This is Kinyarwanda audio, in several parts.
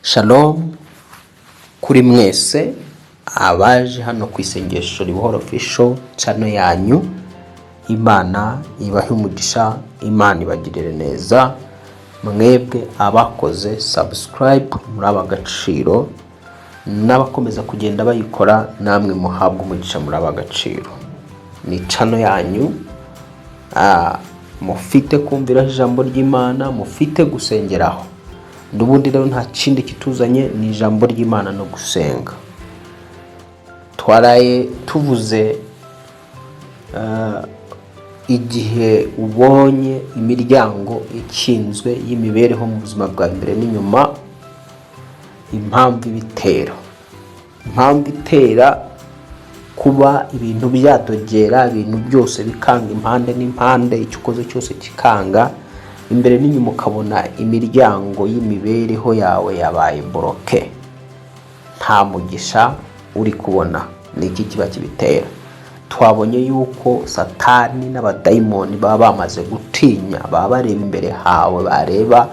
Shalom kuri mwese abaje hano ku Isengesho Ribohora Official channel yanyu. Imana ibahe umugisha, Imana ibagirire neza. Mwebwe abakoze subscribe muri ab'agaciro, n'abakomeza kugenda bayikora namwe muhabwa umugisha, muri ab'agaciro. Ni channel yanyu mufite kumviraho ijambo ry'Imana, mufite gusengeraho. N'ubundi rero nta kindi kituzanye, ni ijambo ry'Imana no gusenga. Twaraye tuvuze igihe ubonye imiryango ikinzwe y'imibereho mu buzima bwawe imbere n'inyuma, impamvu ibitera, impamvu itera kuba ibintu byadogera, ibintu byose bikanga impande n'impande, icyo ukoze cyose kikanga imbere n'inyuma, ukabona imiryango y'imibereho yawe yabaye bloqué, nta mugisha uri kubona. Ni iki kiba kibitera? Twabonye yuko Satani n'abadayimoni baba bamaze gutinya, baba bareba imbere hawe, bareba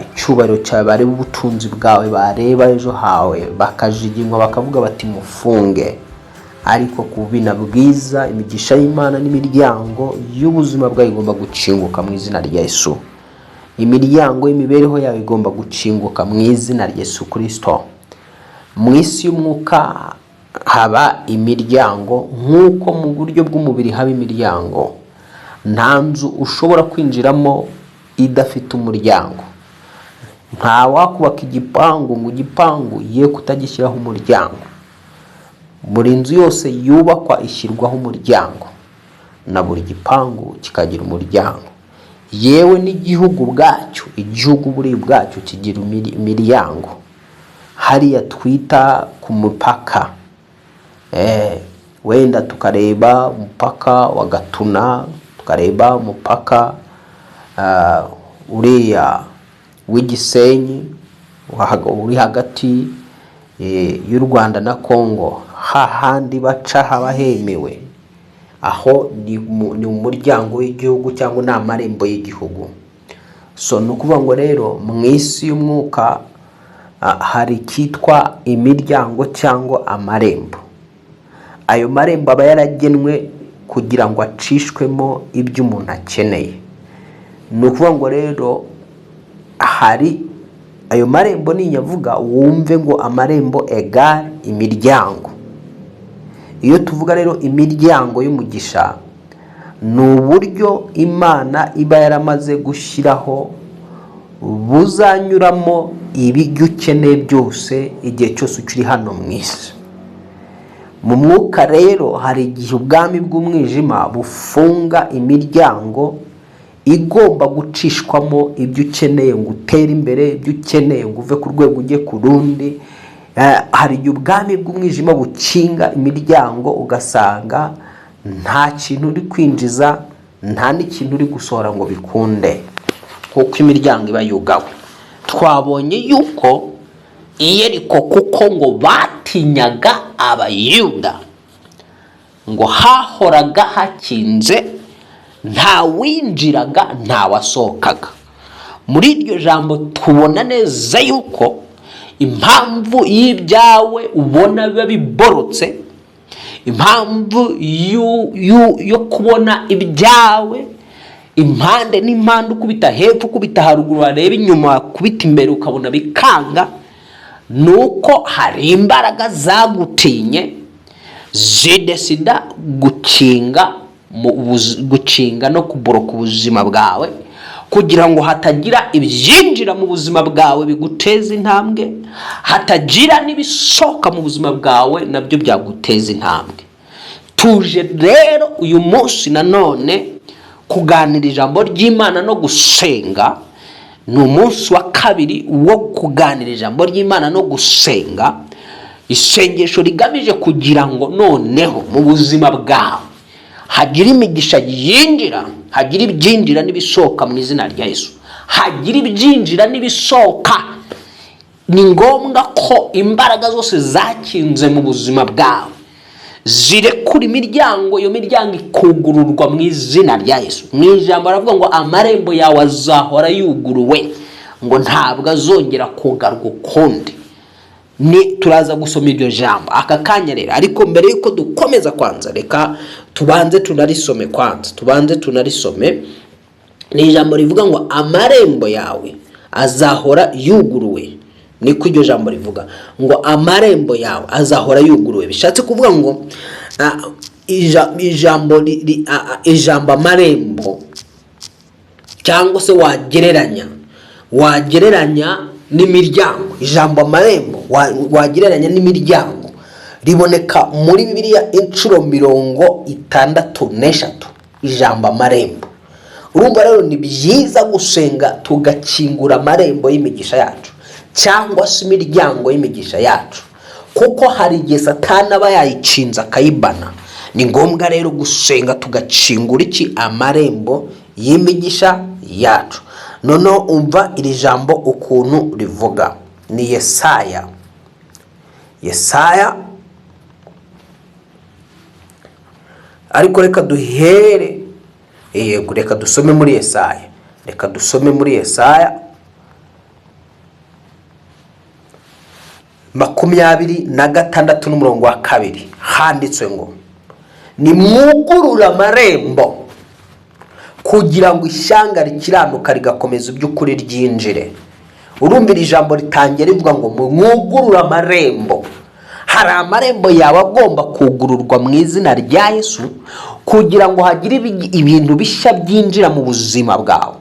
icyubahiro cyawe, bareba ubutunzi bwawe, bareba ejo hawe, bakajiginywa, bakavuga bati: "Mufunge." Ariko ku bubina bwiza, imigisha y'Imana n'imiryango y'ubuzima bwawe igomba gukinguka mu izina rya Yesu. Imiryango y'imibereho yawe igomba gukinguka mu izina rya Yesu Kirisito. Mu isi y'umwuka haba imiryango nk'uko mu buryo bw'umubiri haba imiryango. Nta nzu ushobora kwinjiramo idafite umuryango. Nta wakubaka igipangu ngo igipangu ye kutagishyiraho umuryango. Buri nzu yose yubakwa ishyirwaho umuryango, na buri gipangu kikagira umuryango. Yewe n'igihugu ubwacyo, igihugu buri ubwacyo kigira imiryango, hariya twita ku mupaka. Wenda tukareba umupaka wa Gatuna, tukareba umupaka uriya w'Igisenyi uri hagati y'u Rwanda na Congo, hahandi baca haba hemewe. Aho ni mu muryango w'igihugu cyangwa ni amarembo y'igihugu. So ni ukuvuga ngo rero mu isi y'umwuka hari icyitwa imiryango cyangwa amarembo. Ayo marembo aba yaragenwe kugira ngo acishwemo ibyo umuntu akeneye. Ni ukuvuga ngo rero hari ayo marembo, ninyavuga wumve ngo amarembo égale imiryango. Iyo tuvuga rero imiryango y'umugisha, ni uburyo Imana iba yaramaze gushyiraho buzanyuramo ibyo ukeneye byose igihe cyose ukiri hano mu isi. Mu mwuka rero hari igihe ubwami bw'umwijima bufunga imiryango igomba gucishwamo ibyo ukeneye ngo utere imbere, ibyo ukeneye ngo uve ku rwego ujye ku rundi. Hari igihe ubwami bw'umwijima bukinga imiryango, ugasanga nta kintu uri kwinjiza, nta n'ikintu uri gusohora ngo bikunde, kuko imiryango iba yugawe. Twabonye yuko Iyeriko, kuko ngo batinyaga Abayuda, ngo hahoraga hakinze, nta winjiraga, nta wasohokaga. Muri iryo jambo tubona neza yuko impamvu y'ibyawe ubona biba biborotse, impamvu yo kubona ibyawe impande n'impande, ukubita hepfo, ukubita haruguru, wareba inyuma, wakubita imbere, ukabona bikanga, ni uko hari imbaraga zagutinye, zidesida gukinga gukinga no kuboroka ubuzima bwawe, kugira ngo hatagira ibyinjira mu buzima bwawe biguteza intambwe, hatagira n'ibisohoka mu buzima bwawe nabyo byaguteza intambwe. Tuje rero uyu munsi nanone kuganira ijambo ry'Imana no gusenga. Ni umunsi wa kabiri wo kuganira ijambo ry'Imana no gusenga, isengesho rigamije kugira ngo noneho mu buzima bwawe hagira imigisha yinjira, hagira ibyinjira n'ibisohoka mu izina rya Yesu. Hagira ibyinjira n'ibisohoka. Ni ngombwa ko imbaraga zose zakinze mu buzima bwawe zirekura imiryango, iyo miryango ikugururwa mu izina rya Yesu. Mu ijambo baravuga ngo amarembo yawe azahora yuguruwe. Ngo ntabwo azongera kugarwa ukundi. Ni turaza gusoma iryo jambo aka kanya rero, ariko mbere y'uko dukomeza, kwanza reka tubanze tunarisome. Kwanza tubanze tunarisome. Ni ijambo rivuga ngo amarembo yawe azahora yuguruwe. Niko iryo jambo rivuga, ngo amarembo yawe azahora yuguruwe. Bishatse kuvuga ngo ijambo amarembo, cyangwa se wagereranya n'imiryango, ijambo amarembo wagereranya n'imiryango, riboneka muri Bibiliya inshuro 63, ijambo amarembo. Urumva rero ni byiza gusenga tugakingura amarembo y'imigisha yacu, cyangwa se imiryango y'imigisha yacu, kuko hari igihe Satani aba yayikinze akayibana. Ni ngombwa rero gusenga tugakingura iki? Amarembo y'imigisha yacu. Noneho umva iri jambo ukuntu rivuga. Ni Yesaya, Yesaya, ariko reka duhere, yego, reka dusome muri Yesaya, reka dusome muri Yesaya 26 n'umurongo wa 2. Handitswe ngo: "Nimwugurure amarembo kugira ngo ishyanga rikiranuka rigakomeza iby'ukuri ryinjire." Urumva iri jambo ritangiye rivuga ngo mwugurure amarembo. Hari amarembo yawe agomba kugururwa mu izina rya Yesu, kugira ngo hagire ibintu bishya byinjira mu buzima bwawe.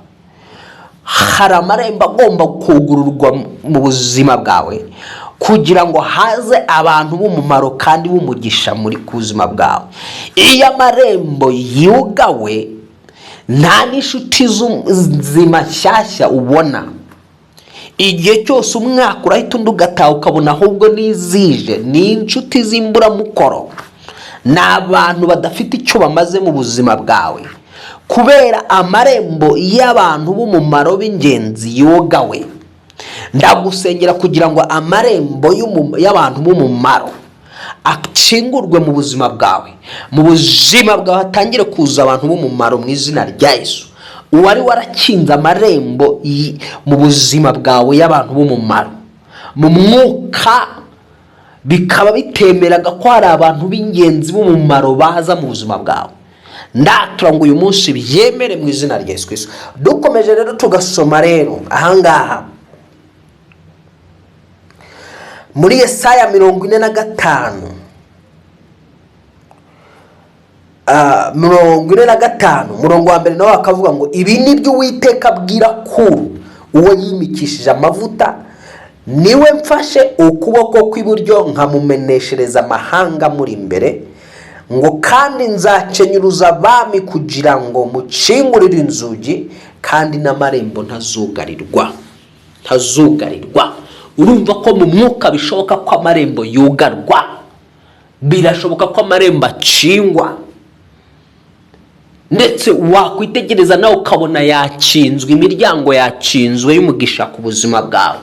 Hari amarembo agomba kugururwa mu buzima bwawe kugira ngo haze abantu b'umumaro kandi b'umugisha muri ku buzima bwawe. Iyo amarembo yugawe, nta n'inshuti nzima nshyashya ubona. Igihe cyose umwaka urahita undi ugataha, ukabona ahubwo n'izije ni inshuti z'imburamukoro, ni abantu badafite icyo bamaze mu buzima bwawe, kubera amarembo y'abantu b'umumaro b'ingenzi yugawe. Ndagusengera kugira ngo amarembo y'abantu b'umumaro akingurwe mu buzima bwawe, mu buzima bwawe hatangire kuza abantu b'umumaro mu izina rya Yesu. Uwari warakinze amarembo mu buzima bwawe y'abantu b'umumaro mu mwuka, bikaba bitemeraga ko hari abantu b'ingenzi b'umumaro baza mu buzima bwawe, ndatura ngo uyu munsi byemere mu izina rya Yesu Kristo. Dukomeje rero, tugasoma rero ahangaha muri Yesaya 45, 45 umurongo wa 1, nawe akavuga ngo: "Ibi ni byo Uwiteka abwira Kuro, uwo yimikishije amavuta, niwe mfashe ukuboko kw'iburyo nkamumeneshereza amahanga muri imbere, ngo kandi nzakenyuruza abami kugira ngo mukingurire inzugi, kandi n'amarembo ntazugarirwa, ntazugarirwa." Urumva ko mu mwuka bishoboka ko amarembo yugarwa, birashoboka ko amarembo akingwa, ndetse wakwitegereza nawe ukabona yakinzwe, imiryango yakinzwe y'umugisha ku buzima bwawe.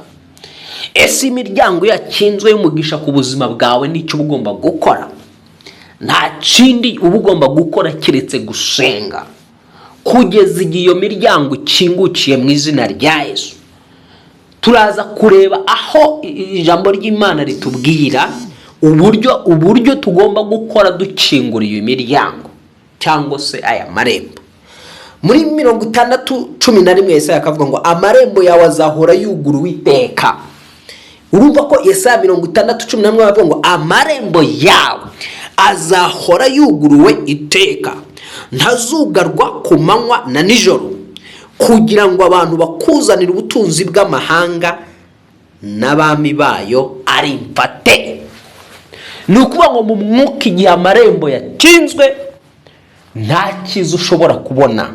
Ese imiryango yakinzwe y'umugisha ku buzima bwawe, n'icyo uba ugomba gukora? Nta kindi uba ugomba gukora keretse gusenga kugeza igihe iyo miryango ikingukiye mu izina rya Yesu. Turaza kureba aho ijambo ry'Imana ritubwira uburyo tugomba gukora dukingura iyo miryango cyangwa se aya marembo. Muri 60:11, Yesaya akavuga ngo amarembo yawe azahora yuguruwe iteka. Urumva ko Yesaya 60:11 bavuga ngo amarembo yawe azahora yuguruwe iteka, ntazugarwa ku manywa na nijoro, kugira ngo abantu bakuzanire ubutunzi bw'amahanga n'abami bayo ari mfate. Ni ukuvuga ngo mu mwuka, igihe amarembo yakinzwe, nta cyiza ushobora kubona,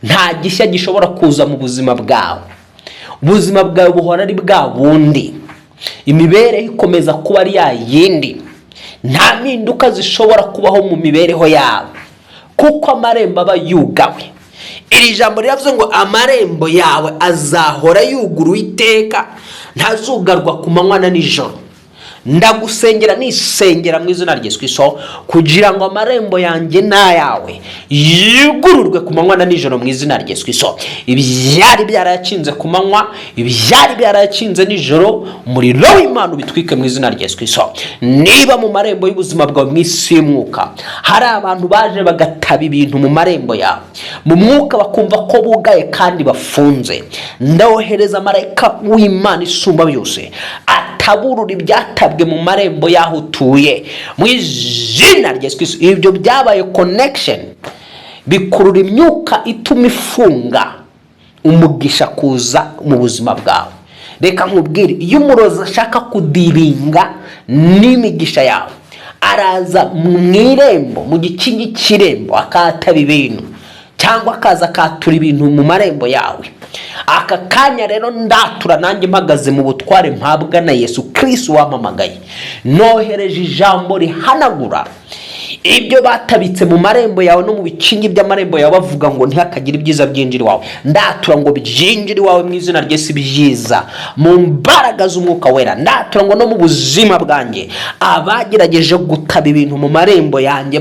nta gishya gishobora kuza mu buzima bwawe. Ubuzima bwawe buhora ari bwa bundi, imibereho ikomeza kuba ari ya yindi, nta mpinduka zishobora kubaho mu mibereho yawe, kuko amarembo aba yugawe. Iri jambo riravuze ngo amarembo yawe azahora yuguruwe iteka, ntazugarwa ku manywa na nijoro. Ndagusengera nisengera mu izina rya Yesu Kristo kugira ngo amarembo yanjye n'ayawe yugururwe ku manywa na nijoro mu izina rya Yesu Kristo. Ibyari byarayakinze ku manywa, ibyari byarayakinze nijoro, umuriro w'Imana ubitwike mu izina rya Yesu Kristo. Niba mu marembo y'ubuzima bwawe mu isi y'umwuka hari abantu baje bagataba ibintu mu marembo yawe mu mwuka, bakumva ko bugaye kandi bafunze, ndohereza marayika w'Imana isumba byose ataburura ibyatabwe mu marembo y'aho utuye mu izina rya Yesu Kristo. Ibyo byabaye connection, bikurura imyuka ituma ifunga umugisha kuza mu buzima bwawe. Reka nkubwire, iyo umurozi ashaka kudealinga n'imigisha yawe, araza mu irembo, mu gikingi cy'irembo, akahataba ibintu cyangwa akaza akatura ibintu mu marembo yawe. Aka kanya rero ndatura nanjye mpagaze mu butware mpabwa na Yesu Kirisitu wampamagaye, nohereje ijambo rihanagura ibyo batabitse mu marembo yawe no mu bikingi by'amarembo yawe, bavuga ngo ntihakagire ibyiza byinjira iwawe. Ndatura ngo byinjire iwawe mu izina rya Yesu, byiza mu mbaraga z'Umwuka Wera. Ndatura ngo no mu buzima bwanjye, abagerageje gutaba ibintu mu marembo yanjye,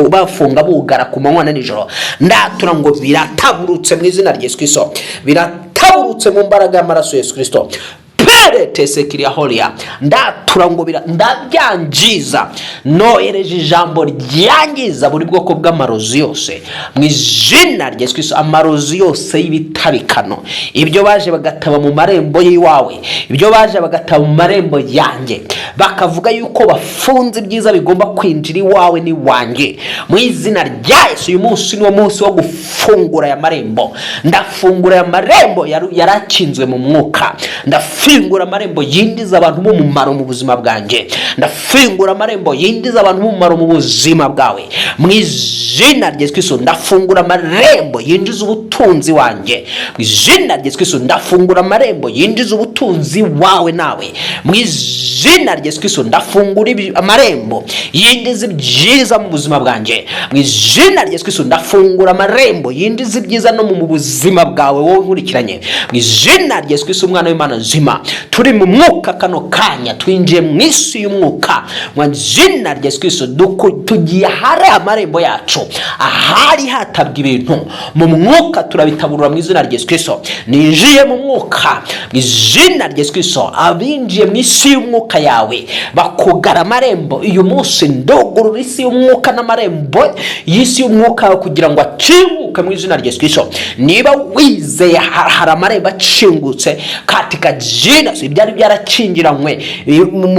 bafunga, bugara ku manywa na nijoro, ndatura ngo birataburutse mu izina rya Yesu Kristo, birataburutse mu mbaraga y'amaraso Yesu Kristo. Pere tesekiriya horiya, ndatura ngo ndabyangiza. Nohereje ijambo ryangiza buri bwoko bw'amarozi yose mu izina rya Yesu Kristo, amarozi yose y'ibitabikano, ibyo baje bagataba mu marembo y'iwawe, ibyo baje bagataba mu marembo yanjye, bakavuga yuko bafunze ibyiza bigomba kwinjira iwawe n'iwanjye. Mu izina rya Yesu, uyu munsi niwo munsi wo gufungura aya marembo. Ndafungura aya marembo yarakinzwe mu mwuka. Ndafungura amarembo yinjiza abantu b'umumaro mu buzima bwanjye. Ndafungura amarembo yinjiza abantu b'umumaro mu buzima bwawe mu izina rya Yesu Kristo. Ndafungura amarembo yinjiza ubutunzi wanjye mu izina rya Yesu Kristo. Ndafungura amarembo yinjiza ubutunzi wawe nawe mu izina rya Yesu Kristo. Ndafungura amarembo yinjiza ibyiza mu buzima bwanjye mu izina rya Yesu Kristo. Ndafungura amarembo yinjiza ibyiza no mu buzima bwawe wowe nkurikiranye mu izina rya Yesu Kristo, umwana w'Imana nzima. Turi mu mwuka kano kanya, twinjiye mu isi y'umwuka mu izina rya Yesu Kristo. Tugiye ahari amarembo yacu, ahari hatabwa ibintu mu mwuka, turabitaburura mu izina rya Yesu Kristo. Ninjiye mu mwuka mu izina rya Yesu Kristo. Abinjiye mu isi y'umwuka yawe bakugara amarembo, uyu munsi ndugurura isi y'umwuka n'amarembo y'isi y'umwuka yawe kugira ngo akinguke mu izina rya Yesu Kristo. Niba wizeye, hari amarembo akingutse katika jina. Ibyari byarakingiranywe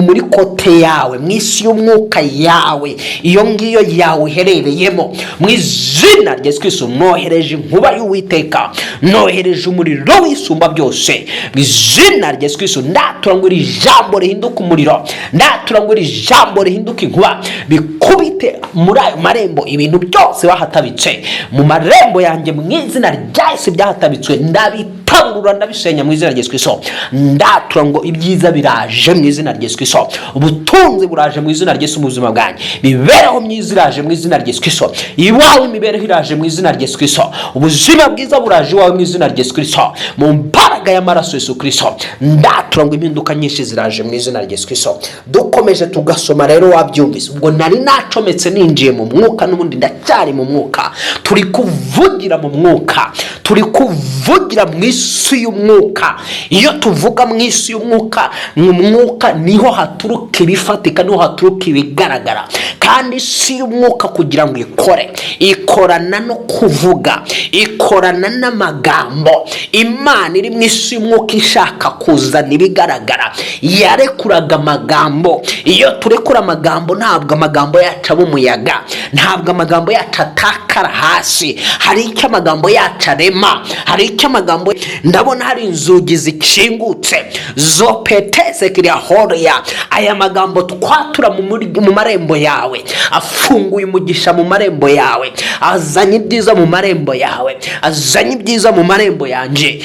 muri côté yawe, mu isi y'umwuka yawe, iyo ngiyo yawe uherereyemo, mu izina rya Yesu Kristo nohereje inkuba y'Uwiteka, nohereje umuriro w'Isumba byose mu izina rya Yesu Kristo. Ndatura ngo iri jambo rihinduke umuriro, ndatura ngo iri jambo rihinduke inkuba, bikubite muri ayo marembo ibintu byose bahatabitse mu marembo yanjye mu izina rya Yesu. Byahatabitswe ndabitaburura, ndabisenya mu izina rya Yesu Kristo. Ndatura ngo ibyiza biraje mu izina rya Yesu Kristo, ubutunzi buraje mu izina rya Yesu mu buzima bwanjye, imibereho myiza iraje mu izina rya Yesu Kristo iwawe, imibereho iraje mu izina rya Yesu Kristo, ubuzima bwiza buraje iwawe mu izina rya Yesu Kristo. Mu mbaraga y'amaraso Yesu Kristo, ndatura ngo impinduka nyinshi ziraje mu izina rya Yesu Kristo. Dukomeje tugasoma rero, wabyumvise, ubwo nari nacometse ninjiye mu mwuka, n'ubundi ndacyari mu mwuka. Turi kuvugira mu mwuka, turi kuvugira mu isi y'umwuka. Iyo tuvuga mu isi y'umwuka, mu mwuka niho haturuka ibifatika, niho haturuka ibigaragara. Kandi isi y'umwuka kugira ngo ikore, ikorana no kuvuga, ikorana n'amagambo. Imana iri mu isi y'umwuka ishaka kuzana ibigaragara, yarekuraga amagambo. Iyo turekura amagambo, ntabwo amagambo yacu aba umuyaga, ntabwo amagambo yacu atakara hasi. Hari icyo amagambo yacu arema, hari icyo amagambo. Ndabona hari inzugi zikingutse zopeteze kiriya horiya. Aya magambo twatura mu marembo yawe afunguye umugisha mu marembo yawe, azanye ibyiza mu marembo yawe, azanye ibyiza mu marembo yanjye.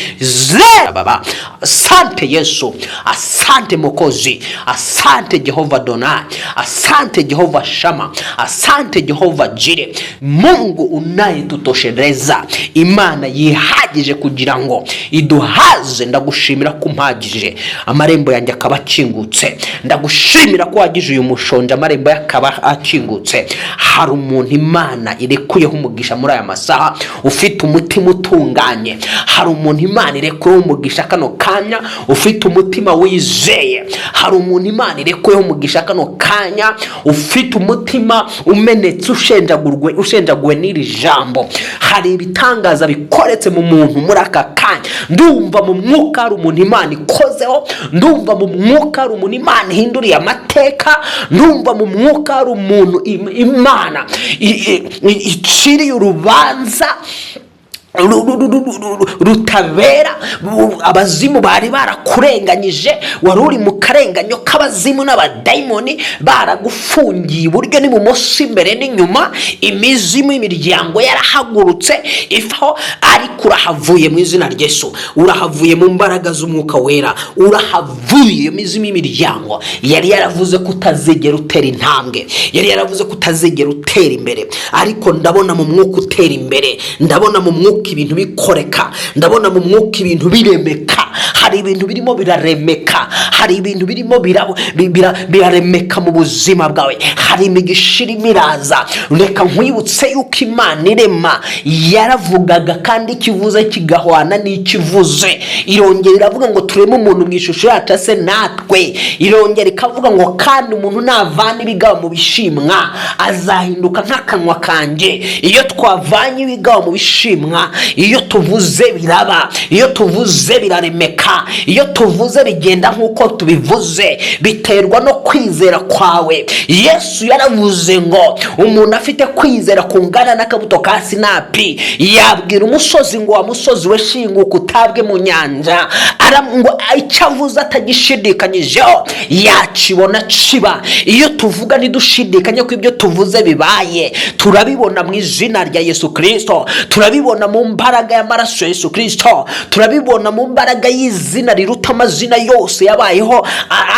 Baba, asante Yesu, asante Mokozi, asante Jehova Donai, asante Jehova Shama, asante Jehova Jire, Mungu unayetutosheleza, Imana yihagije kugira ngo iduhaze. Ndagushimira ko umpagije, amarembo yanjye akaba akingutse. Ndagushimira ko wagije uyu mushonje, amarembo ye akaba akingutse. Hari umuntu Imana irekuyeho umugisha muri aya masaha, ufite umutima utunganye. Hari umuntu Imana irekuyeho umugisha kano kanya, ufite umutima wizeye. Hari umuntu Imana irekuyeho umugisha kano kanya, ufite umutima umenetse, ushenjagurwe, ushenjaguwe n'iri jambo. Hari ibitangaza bikoretse mu muntu muri aka kanya. Ndumva mu mwuka hari umuntu Imana ikozeho. Ndumva mu mwuka hari umuntu Imana ihinduriye amateka. Ndumva mu mwuka hari umuntu Imana iciriye urubanza rutabera. Abazimu bari barakurenganyije, wari uri mu karenganyo k'abazimu n'abadayimoni, baragufungiye iburyo n'ibumoso, imbere n'inyuma. Imizimu y'imiryango yarahagurutse ifaho, ariko urahavuye mu izina rya Yesu. Urahavuye mu mbaraga z'Umwuka Wera. Urahavuye. Iyo mizimu y'imiryango yari yaravuze ko utazigera utera intambwe, yari yaravuze ko utazigera utera imbere, ariko ndabona mu mwuka utera imbere. Ndabona mu mwuka ibintu bikoreka. Ndabona mu mwuka ibintu biremeka. Hari ibintu birimo biraremeka. Hari ibintu birimo biraremeka mu buzima bwawe. Hari imigisha irimo iraza. Reka nkwibutse yuko Imana irema yaravugaga, kandi ikivuze kigahwana n'ikivuze. Irongera iravuga ngo: "Tureme umuntu mu ishusho yacu ase natwe." Irongera ikavuga ngo: "Kandi umuntu navana ibigabo mu bishimwa, azahinduka nk'akanwa kanjye." Iyo twavanye ibigabo mu bishimwa, iyo tuvuze biraba, iyo tuvuze biraremeka, iyo tuvuze bigenda nk'uko tubivuze. Biterwa no kwizera kwawe. Yesu yaravuze ngo umuntu afite kwizera kungana n'akabuto ka sinapi yabwira umusozi ngo: "Wa musozi we, shinguka utabwe mu nyanja." Ngo icyo avuze atagishidikanyijeho yakibona kiba. Iyo tuvuga ntidushidikanye ko ibyo tuvuze bibaye, turabibona mu izina rya Yesu Kirisito. Turabibona mu mbaraga y'amaraso ya Yesu Kirisito. Turabibona mu mbaraga y'izina riruta amazina yose yabayeho,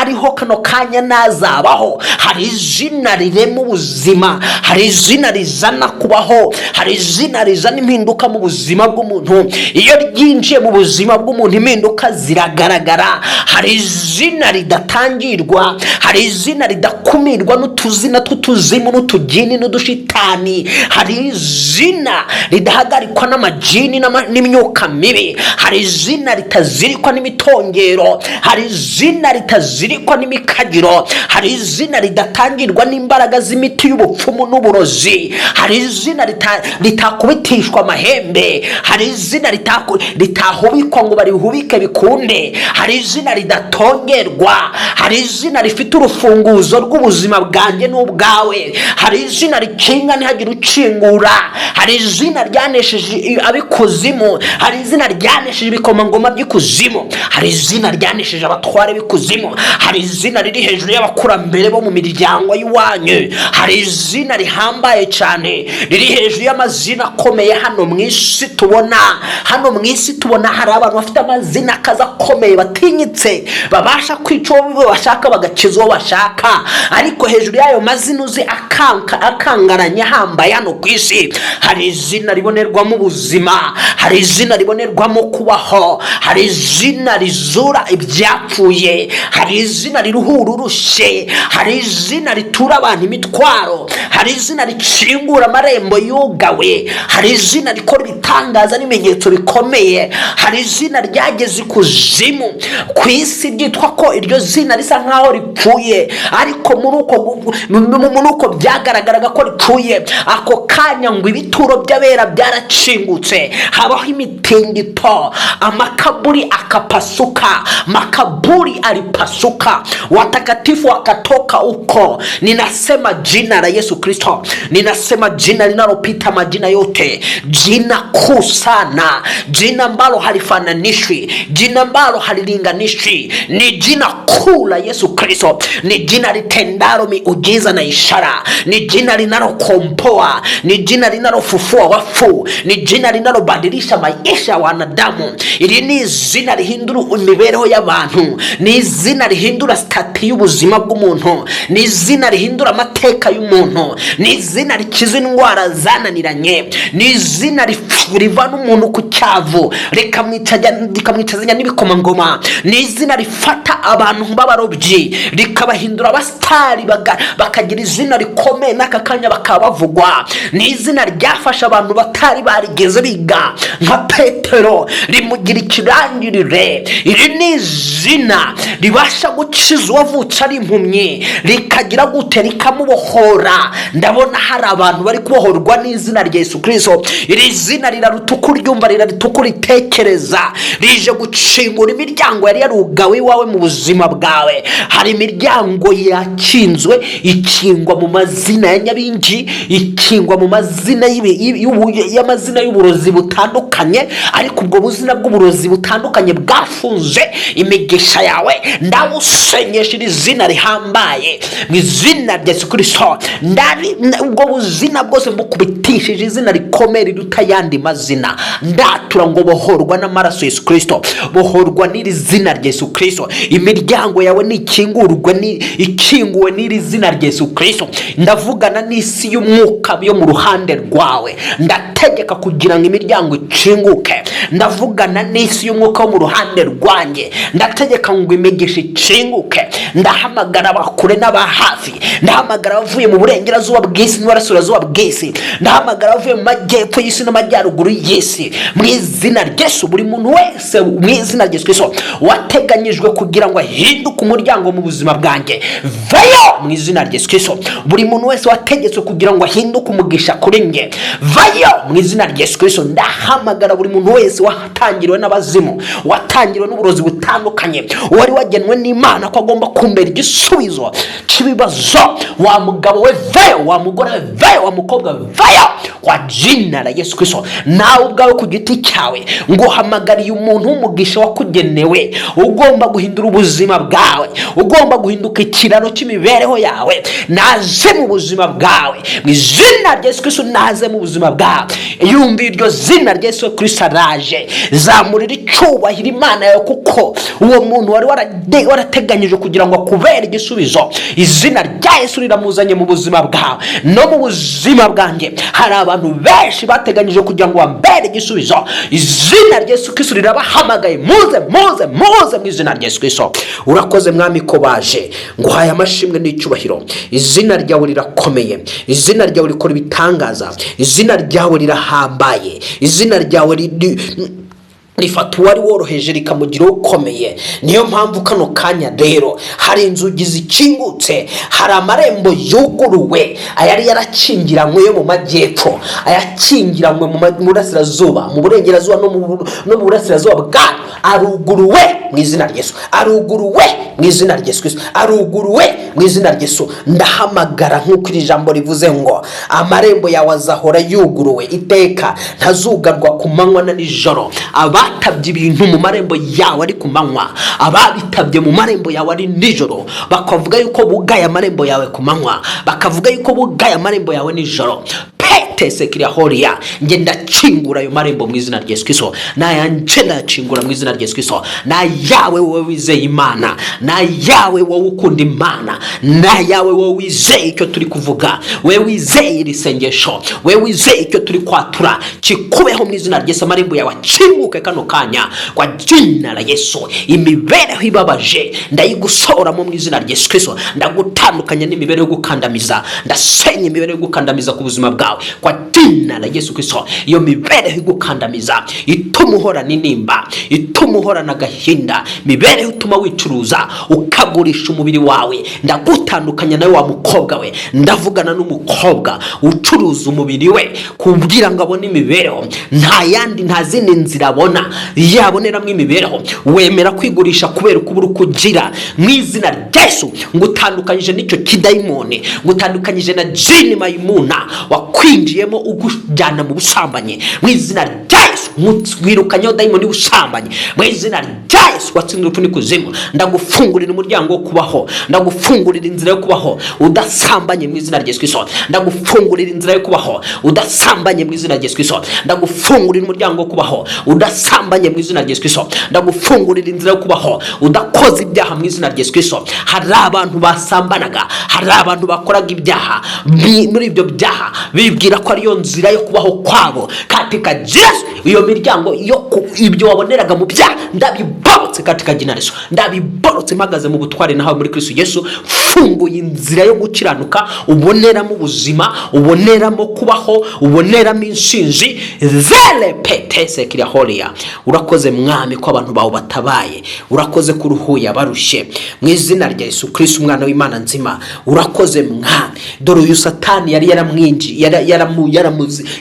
ariho kano kanya n'azabaho. Hari izina rirema ubuzima. Hari izina rizana kubaho. Hari izina rizana impinduka mu buzima bw'umuntu. Iyo ryinjiye mu buzima bw'umuntu, impinduka ziragaragara. Hari izina ridatangirwa. Hari izina ridakumirwa n'utuzina tw'utuzimu n'utugini n'udushitani. Hari izina ridahagarikwa n'amajini n'imyuka mibi. Hari izina ritazirikwa n'imitongero. Hari izina ritazirikwa n'imikagiro. Hari izina ridatangirwa n'imbaraga z'imiti y'ubupfumu n'uburozi. Hari izina ritakubitishwa amahembe. Hari izina ritahubikwa ngo barihubike bikunde. Hari izina ridatongerwa. Hari izina rifite urufunguzo rw'ubuzima bwanjye n'ubwawe. Hari izina rikinga ntihagire ukingura. Hari izina ryanesheje ab'ikuzimu. Hari izina ryanesheje ibikomangoma by'ikuzimu. Hari izina ryanesheje abatware b'ikuzimu. Hari izina riri hejuru y'abakurambere bo mu miryango y'iwanyu. Hari izina rihambaye cyane, riri hejuru y'amazina akomeye hano mu isi tubona. Hano mu isi tubona hari abantu bafite amazina akaza, akomeye, batinyitse, babasha kwica uwo bashaka, bagakiza uwo bashaka. Ariko hejuru y'ayo mazina uzi akangaranye, ahambaye hano ku isi, hari izina ribonerwamo ubuzima. Hari izina ribonerwamo kubaho. Hari izina rizura ibyapfuye. Hari izina riruhura urushye. Hari izina ritura abantu imitwaro. Hari izina rikingura amarembo yugawe. Hari izina rikora ibitangaza n'ibimenyetso bikomeye. Hari izina ryageze ikuzimu ku isi, ryitwa ko iryo zina risa nkaho ripfuye, ariko muri uko byagaragaraga ko ripfuye, ako kanya ngo ibituro by'abera byarakingutse, habaho imitingito, amakaburi akapasuka. Makaburi alipasuka, watakatifu wakatoka huko. Ninasema jina la Yesu Kristo. Ninasema jina linalopita majina yote, jina kuu sana, jina ambalo halifananishwi, jina ambalo halilinganishwi. Ni jina kuu la Yesu Kristo. Ni jina litendalo miujiza na ishara. Ni jina linalokomboa. Ni jina linalofufua wafu. Ni jina izina linalobadilisha maisha ya wanadamu. Iri ni izina rihindura imibereho y'abantu, ni izina rihindura status y'ubuzima bw'umuntu, ni izina rihindura amateka y'umuntu, ni izina rikiza indwara zananiranye, ni izina rivana umuntu ku cyavu rikamwicazanya n'ibikomangoma, ni izina rifata abantu b'abarobyi rikabahindura abasitari, bakagira izina rikomeye n'aka kanya bakaba bavugwa. Ni izina ryafashe abantu batari barigeze biga nka Petero rimugira ikirangirire. Iri ni izina ribasha gukiza uwavutse ari impumyi, rikagira gute? Rikamubohora. Ndabona hari abantu bari kubohorwa n'izina rya Yesu Kirisito. Iri zina riraruta uko uryumva, riraruta uko uritekereza. Rije gukingura imiryango yari yarugawe iwawe mu buzima bwawe. Hari imiryango yakinzwe, ikingwa mu mazina ya nyabingi, ikingwa mu mazina y'amazina y'uburozi butandukanye. Ariko ubwo buzina bw'uburozi butandukanye bwafunze imigisha yawe, ndawusenyesha iri zina rihambaye mu izina rya Yesu Kirisito. Ubwo buzina bwose mbukubitishije izina rikomeye riruta ayandi mazina. Ndatura ngo bohorwa n'amaraso Yesu Kirisito, bohorwa n'iri zina rya Yesu Kirisito. Imiryango yawe nikingurwe, ni ikinguwe n'iri zina rya Yesu Kirisito. Ndavugana n'isi y'umwuka yo mu ruhande rwawe, ndategeka kugira ngo imiryango ikinguke. Ndavugana n'isi y'umwuka wo mu ruhande rwanjye, ndategeka ngo imigisha ikinguke. Ndahamagara abakure n'aba hafi, ndahamagara abavuye mu burengerazuba bw'isi n'uburasirazuba bw'isi, ndahamagara abavuye mu majyepfo y'isi n'amajyaruguru y'isi, mu izina ry'Yesu. Buri muntu wese mu izina rya Yesu Kristo wateganyijwe kugira ngo ahinduke umuryango mu buzima bwanjye, vayo mu izina rya Yesu Kristo. Buri muntu wese wategetswe kugira ngo ahinduke umugisha kuri njye, vayo mu izina rya Yesu Kristo. Ndahamagara buri muntu wese watangiriwe n'abazimu, watangiriwe n'uburozi butandukanye, wari wagenwe n'Imana ko agomba kumbera igisubizo cy'ibibazo. Wa mugabo we, vayo! Wa mugore we, vayo! Wa mukobwa we, vayo kwa jina la Yesu Kristo. Nawe ubwawe ku giti cyawe, nguhamagariye umuntu w'umugisha wakugenewe, ugomba guhindura ubuzima bwawe, ugomba guhinduka ikiraro cy'imibereho yawe, naze mu buzima bwawe mu izina rya Yesu Kristo. Naze mu buzima bwawe. Yumva iryo zina rya Yesu Kristo, araje. Zamurira icyubahiro Imana yawe, kuko uwo muntu wari warateganyije kugira ngo akubere igisubizo, izina rya Yesu riramuzanye mu buzima bwawe. No mu buzima bwanjye hari abantu benshi bateganyije kugira ngo bambere igisubizo. Izina rya Yesu Kristo rirabahamagaye: muze, muze, muze mu izina rya Yesu Kristo. Urakoze Mwami ko baje. Nguhaye amashimwe n'icyubahiro. Izina ryawe rirakomeye, izina ryawe rikora ibitangaza, izina ryawe rirahambaye, izina ryawe rifata uwari woroheje rikamugira ukomeye. Niyo mpamvu kano kanya rero hari inzugi zikingutse, hari amarembo yuguruwe, ayari yarakingiranywe yo mu majyepfo, ayakingiranywe mu burasirazuba, mu burengerazuba no mu burasirazuba bwayo, aruguruwe mu izina rya Yesu, aruguruwe mu izina rya Yesu Kristo, aruguruwe mu izina rya Yesu. Ndahamagara nk'uko iri jambo rivuze ngo amarembo yawe azahora yuguruwe iteka, ntazugarwa ku manywa na nijoro. Abatabye ibintu mu marembo yawe ari ku manywa, ababitabye mu marembo yawe ari nijoro, bakavuga yuko bugaye amarembo yawe ku manywa, bakavuga yuko bugaye amarembo yawe nijoro, petese kiriya, njye ndakingura ayo marembo mu izina rya Yesu Kristo. Nayanjye ndayakingura mu izina rya Yesu Kristo. Nayawe wowe wizeye Imana, nayawe wowe ukunda Imana, nayawe wowe wizeye icyo turi kuvuga, wowe wizeye iri sengesho, wowe wizeye icyo turi kwatura, kikubeho mu izina rya Yesu. Amarembo yawe akinguke kano kanya kwa jina la Yesu. Imibereho ibabaje ndayigusohoramo mu izina rya Yesu Kristo. Ndagutandukanya n'imibereho yo gukandamiza, ndasenya imibereho yo gukandamiza ku buzima bwawe kwa jina la Yesu Kristo. Iyo mibereho igukandamiza, ituma uhorana intimba, ituma uhorana agahinda, imibereho ituma wicuruza ukagurisha umubiri wawe, ndagutandukanya nawe wa mukobwa we. Ndavugana n'umukobwa ucuruza umubiri we kugira ngo abone imibereho. Nta yandi, nta zindi nzira abona yaboneramo imibereho. Wemera kwigurisha kubera uko ubura uko ugira. Mu izina rya Yesu ngutandukanyije n'icyo kidayimoni, ngutandukanyije na jini mayimuna. Wakwinjiyemo ugujyana mu busambanyi, mu izina rya Yesu wirukanyeho dayimoni y'ubusambanyi. Mu izina rya Yesu watsinze urupfu n'ikuzimu, ndagufungurira umuryango wo kubaho, ndagufungurira inzira yo kubaho udasambanye, mu izina rya Yesu Kristo. Ndagufungurira inzira yo kubaho udasambanye, mu izina rya Yesu Kristo. Ndagufungurira umuryango wo kubaho udasambanye, mu izina rya Yesu Kristo. Ndagufungurira inzira yo kubaho udakoze ibyaha, mu izina rya Yesu Kristo. Hari abantu basambanaga, hari abantu bakoraga ibyaha, muri ibyo byaha bibwira ko ariyo nzira yo kubaho kwabo. Katika Yesu, iyo miryango yo ibyo waboneraga mu byaha ndabiborotse. Katika jina Yesu ndabiborotse, mpagaze mu butware nahawe muri Kristo Yesu. Mfunguye inzira yo gukiranuka uboneramo ubuzima, uboneramo kubaho, uboneramo inshinzi zele petese kiriya. Urakoze Mwami ko abantu bawe batabaye, urakoze ko uruhuye abarushye, mu izina rya Yesu Kristo umwana w'Imana nzima. Urakoze Mwami. Dore uyu Satani yari yaramwinjiye,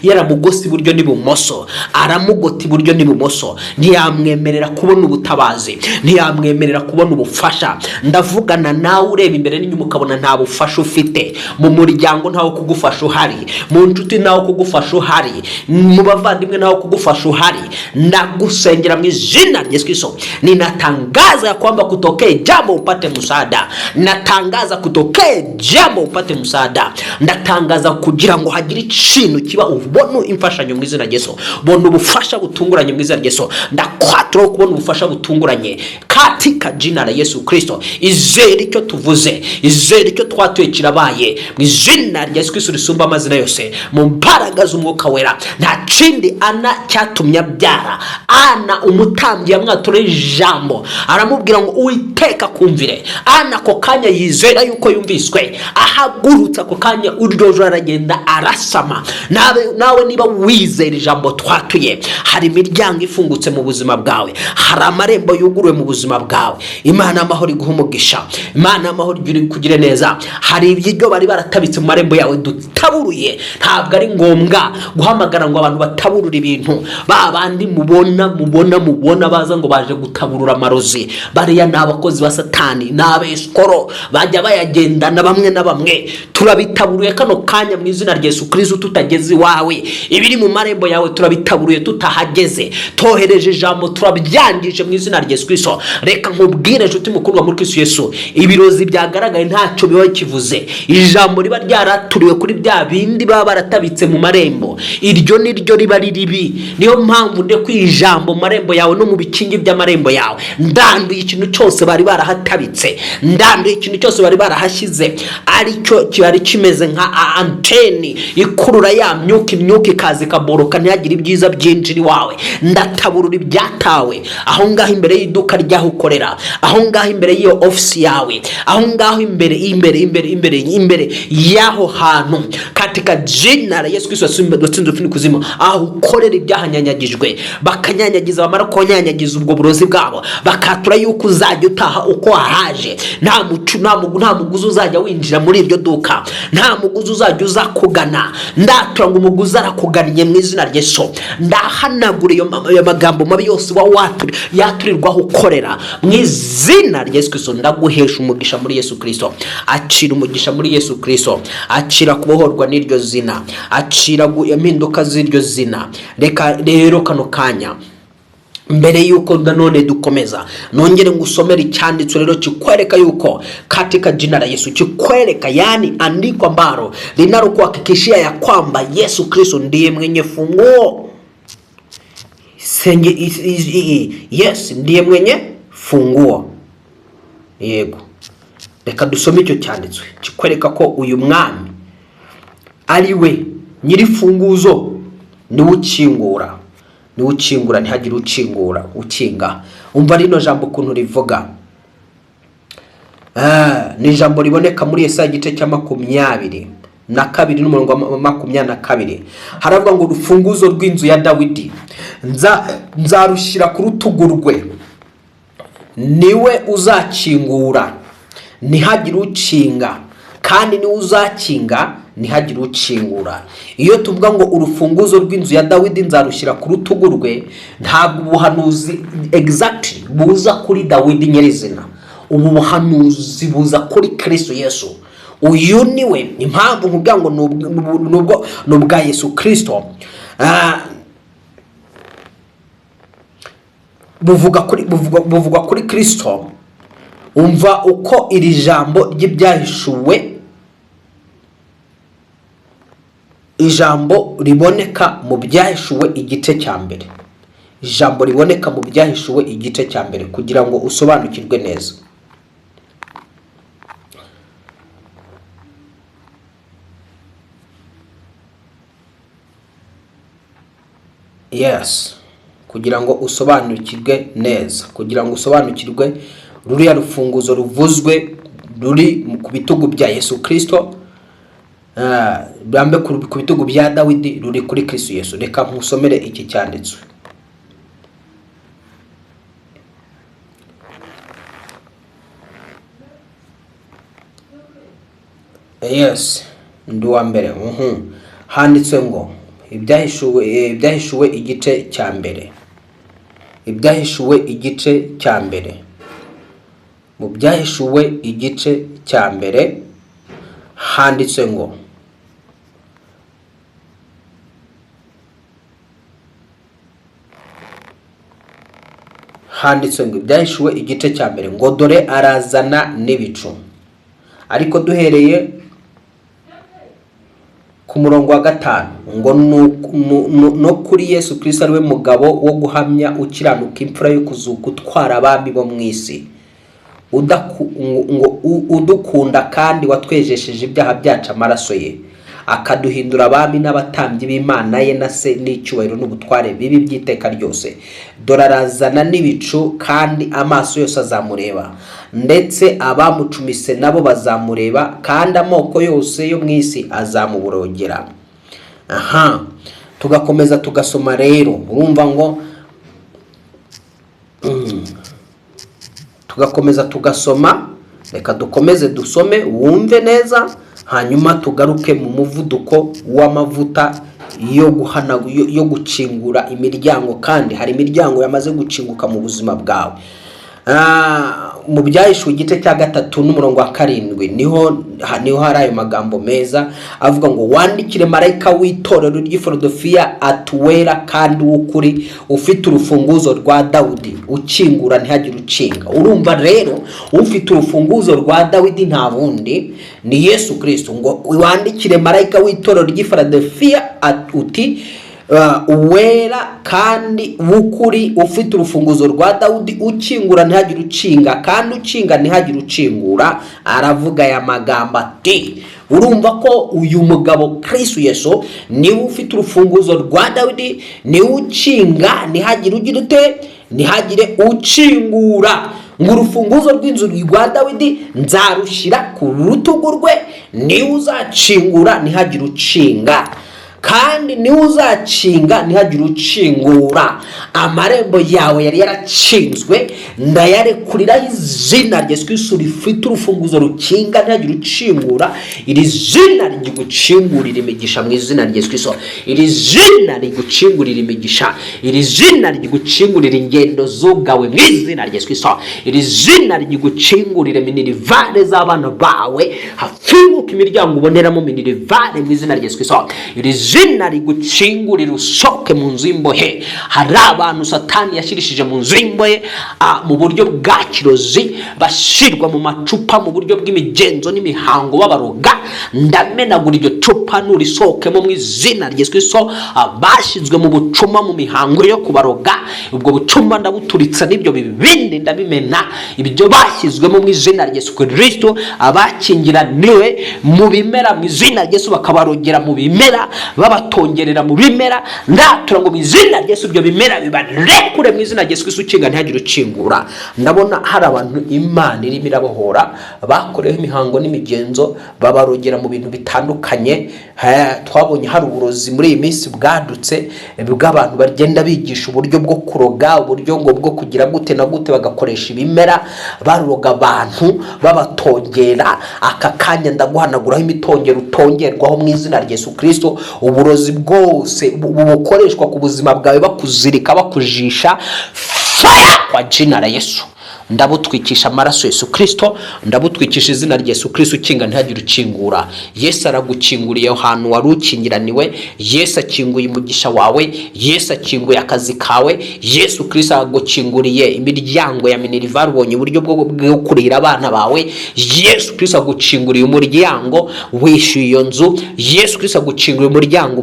yaramugose iburyo n'ibumoso, aramugota iburyo n'ibumoso, ntiyamwemerera kubona ubutabazi, ntiyamwemerera kubona ubufasha. Ndavugana nawe ureba imbere n'inyuma ukabona nta bufasha ufite mu muryango, ntawo kugufasha uhari, mu nshuti ntawo kugufasha uhari, mu bavandimwe ntawo kugufasha uhari. Ndagusengera mu izina rya Yesu Kristo. Ninatangaza ya kwamba kutokee jambo upate msaada. Natangaza kutokee jambo upate msaada. Ndatangaza kugira ngo hagire ikintu kiba, ubone imfashanyo mu izina rya Yesu. Bona ubufasha butunguranye mu izina rya Yesu. Ndakwatura kubona ubufasha butunguranye katika jina la Yesu Kristo. Izere icyo tuvuze, izere icyo twatuye, kirabaye mu izina rya Yesu Kristo risumba amazina yose, mu mbaraga z'Umwuka Wera. Nta kindi Ana cyatumye abyara. Ana umutambyi yamwatura ijambo, aramubwira ngo "Uwiteka kumvire." Ana ako kanya yizera yuko yumviswe, ahagurutse ako kanya uryo joro aragenda arasama. Nawe niba wizera ijambo twatuye, hari imiryango ifungutse mu buzima bwawe, hari amarembo yuguruwe mu buzima bwawe. Imana y'amahoro iguha umugisha, Imana y'amahoro ikugire neza. Hari ibyo bari baratabitse mu marembo yawe dutaburuye. Ntabwo ari ngombwa guhamagara ngo abantu bataburure ibintu. Ba bandi mubona baza ngo baje gutaburura amarozi, bariya ni abakozi ba Satani, ni abesikoro bajya bayagendana bamwe na bamwe. Turabitaburuye kano kanya mu izina rya Yesu Kristo, tutageze iwawe. Ibiri mu marembo yawe turabitaburuye tutahageze, tohereje ijambo turabyangije mu izina rya Yesu Kristo. Reka nkubwire, inshuti mukundwa muri Kristo Yesu, ibirozi byagaragaye ntacyo biba kivuze. Ijambo riba ryaraturiwe kuri bya bindi baba baratabitse mu marembo, iryo ni ryo riba ari ribi. Niyo mpamvu ndekuye ijambo mu marembo yawe no mu bikingi by'amarembo yawe. Ndanduye ikintu cyose bari barahatabitse, ndanduye ikintu cyose bari barahashyize aricyo cyari kimeze nka anteni ikurura ya myuka, imyuka ikaza ikaboroka ntihagire ibyiza byinjira iwawe. Ndataburura ibyatawe aho ngaho imbere y'iduka ry'aho ukorera, aho ngaho imbere y'iyo ofisi yawe, aho ngaho imbere, imbere, imbere, imbere, imbere y'aho hantu, katika jina la Yesu Kristo watsinze urupfu n'ikuzimu. Aho ukorera ibyahanyanyagijwe, bakanyanyagiza, bamara kunyanyagiza ubwo burozi bwabo, bakatura yuko uzajya utaha uko wahaje. Nta mucu, nta muguzi uzajya winjira muri iryo duka, nta muguzi uzajya uza kugana. Ndatura ngo umuguzi arakugannye mu izina rya Yesu. Ndahanagura ayo magambo mabi yose uba yaturirwaho ukorera mu izina rya Yesu Kristo. Ndaguhesha umugisha muri Yesu Kristo. Acira umugisha muri Yesu Kristo, acira kubohorwa n'iryo zina, acira impinduka z'iryo zina. Reka rero kano kanya, mbere yuko nanone dukomeza, nongere ngusomere icyanditswe rero kikwereka yuko katika jina la Yesu, kikwereka yani andiko ambalo linalokuhakikishia ya kwamba Yesu Kristo ndiye mwenye funguo. Senge, yes, ndiye mwenye funguo. Yego, reka dusome icyo cyanditswe kikwereka ko uyu mwami ari we nyiri funguzo, niwe ukingura, niwe ukingura ntihagire ukingura ukinga. Umva rino jambo ukuntu rivuga. Ni ijambo riboneka muri Yesaya igice cya 22 n'umurongo wa 22. Haravuga ngo urufunguzo rw'inzu ya Dawidi nzarushyira ku rutugu rwe, niwe uzakingura ntihagire ukinga, kandi niwe uzakinga ntihagire ukingura. Iyo tuvuga ngo urufunguzo rw'inzu ya Dawidi nzarushyira ku rutugu rwe, ntabwo ubuhanuzi exactly buza kuri Dawidi nyirizina. Ubu buhanuzi buza kuri Kristo Yesu. Uyu niwe impamvu nkubwira ngo ni ubwa Yesu Kirisito. Buvugwa kuri Kirisito. Umva uko iri jambo ry'ibyahishuwe, ijambo riboneka mu byahishuwe igice cya mbere, ijambo riboneka mu byahishuwe igice cya mbere, kugira ngo usobanukirwe neza. Yes, kugira ngo usobanukirwe neza, kugira ngo usobanukirwe ruriya rufunguzo ruvuzwe ruri ku bitugu bya Yesu Kirisito, rurambe ku bitugu bya Dawidi, ruri kuri Kristo Yesu. Reka nkusomere iki cyanditswe. Yes, ndi uwa mbere. Handitswe ngo ibyahishuwe igice cya mbere, ibyahishuwe igice cya mbere, mu byahishuwe igice cya mbere handitswe ngo ibyahishuwe igice cya mbere ngo dore arazana n'ibicu. Ariko duhereye ku murongo wa 5 ngo no kuri Yesu Kristo ariwe mugabo wo guhamya ukiranuka, imfura yo kuzuka, utwara abami bo mu isi, udukunda kandi watwejesheje ibyaha byacu amaraso ye, akaduhindura abami n'abatambyi b'Imana ye na se, n'icyubahiro n'ubutware bibi by'iteka ryose. Dore arazana n'ibicu, kandi amaso yose azamureba, ndetse abamucumise nabo bazamureba, kandi amoko yose yo mu isi azamuborogera. Aha tugakomeza tugasoma rero, urumva ngo tugakomeza tugasoma. Reka dukomeze dusome wumve neza, hanyuma tugaruke mu muvuduko w'amavuta yo gukingura imiryango, kandi hari imiryango yamaze gukinguka mu buzima bwawe. Mu byahishuwe igice cya 3 n'umurongo wa 7 niho hari ayo magambo meza avuga ngo wandikire marayika w'itorero ry'i Filadelfiya atuwera kandi w'ukuri, ufite urufunguzo rwa Dawidi, ukingura ntihagire ukinga. Urumva rero ufite urufunguzo rwa Dawidi nta wundi ni Yesu Kristo. Ngo wandikire marayika w'itorero ry'i Filadelfiya uti uwera kandi w'ukuri, ufite urufunguzo rwa Dawidi, ukingura ntihagire ukinga, kandi ukinga ntihagire ukingura. Aravuga aya magambo ati, urumva ko uyu mugabo Kristo Yesu niwe ufite urufunguzo rwa Dawidi, niwe ukinga ntihagire ugira ute, ntihagire ukingura. Ngo urufunguzo rw'inzu rwa Dawidi nzarushyira ku rutugu rwe, niwe uzacingura ntihagire ukinga, kandi niwe uzakinga ntihagire ukingura. Amarembo yawe yari yarakinzwe, ndayarekuriraho izina rya Yesu Kristo rifite urufunguzo rukinga ntihagire ukingura. Iri zina rigukingurira imigisha mu izina rya Yesu Kristo, iri zina rigukingurira imigisha, iri zina rigukingurira ingendo z'ubwawe mu izina rya Yesu Kristo, iri zina rigukingurira minirivare z'abana bawe, hafunguka imiryango uboneramo minirivare mu izina rya Yesu Kristo, iri zina rigukingurira usohoke mu nzu y'imbohe. Hari abantu Satani yashyirishije mu nzu y'imbohe mu buryo bwa kirozi, bashyirwa mu macupa mu buryo bw'imigenzo n'imihango babaroga. Ndamenagura iryo cupa nurisohokemo mu izina rya Yesu Kristo. Bashyizwe mu bucuma mu mihango yo kubaroga, ubwo bucuma ndabuturitsa n'ibyo bibindi ndabimena, ibyo bashyizwemo mu izina rya Yesu Kristo. Abakingiraniwe mu bimera mu izina rya Yesu, bakabarogera mu bimera, babatongerera mu bimera, ndatura ngo mu izina rya Yesu ibyo bimera bibarekure mu izina rya Yesu Kristo, ukinga ntihagire ukingura. Ndabona hari abantu Imana irimo irabohora, bakorewe imihango n'imigenzo, babarogera mu bintu bitandukanye. Twabonye hari uburozi muri iyi minsi bwadutse bw'abantu bagenda bigisha uburyo bwo kuroga, uburyo ngo bwo kugira gute na gute, bagakoresha ibimera baroga abantu babatongera. Aka kanya ndaguhanaguraho imitongero utongerwaho mu izina rya Yesu Kristo. Uburozi bwose bukoreshwa ku buzima bwawe, bakuzirika, bakujisha, fire kwa jina la Yesu. Ndabutwikisha amaraso Yesu Kirisito, ndabutwikisha izina rya Yesu Kirisito. Ukinga ntihagire ukingura. Yesu aragukinguriye aho hantu wari ukingiraniwe. Yesu akinguye umugisha wawe. Yesu akinguye akazi kawe. Yesu Kirisito agukinguriye imiryango ya minerval, ubonye uburyo bwo kurihira abana bawe. Yesu Kirisito agukinguriye umuryango, wishyuye iyo nzu. Yesu Kirisito agukinguriye umuryango,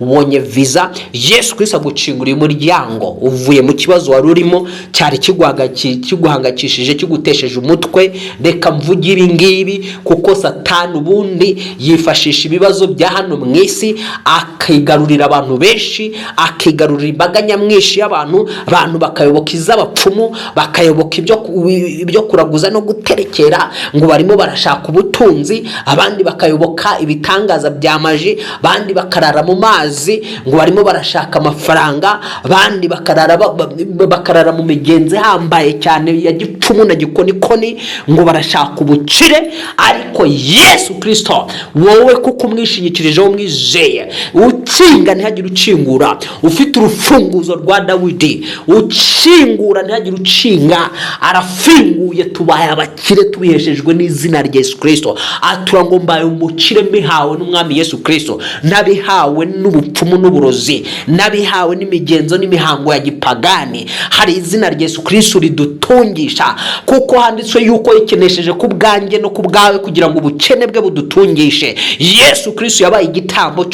ubonye visa. Yesu Kirisito agukinguriye umuryango, uvuye mu kibazo wari urimo cyari kiguhangayikishije, kigutesheje umutwe. Reka mvuge ibi ngibi kuko Satani ubundi yifashisha ibibazo bya hano mu isi, akigarurira abantu benshi, akigarurira imbaga nyamwinshi y'abantu. Abantu bakayoboka iz'abapfumu, bakayoboka ibyo kuraguza no guterekera ngo barimo barashaka ubutunzi, abandi bakayoboka ibitangaza bya magie, abandi bakarara mu mazi ngo barimo barashaka amafaranga, abandi bakarara mu migenzo ihambaye cyane ya gipfumu na gikonikoni ngo barashaka ubukire. Ariko Yesu Kirisito, wowe kuko umwishingikirijeho, umwizeye, ukinga ntihagire ukingura, ufite urufunguzo rwa Dawidi, ukingura ntihagire ukinga, arafunguye. Tubaye abakire tubiheshejwe n'izina rya Yesu Kirisito. Atura ngo mbaye umukire mbihawe n'Umwami Yesu Kirisito, nabihawe n'ubupfumu n'uburozi, nabihawe n'imigenzo n'imihango ya gipagani. Hari izina rya Yesu Kirisito ridutungisha, kuko handitswe yuko yikenesheje ku bwanjye no ku bwawe kugira ngo ubukene bwe budutungishe. Yesu Kirisito yabaye igitambo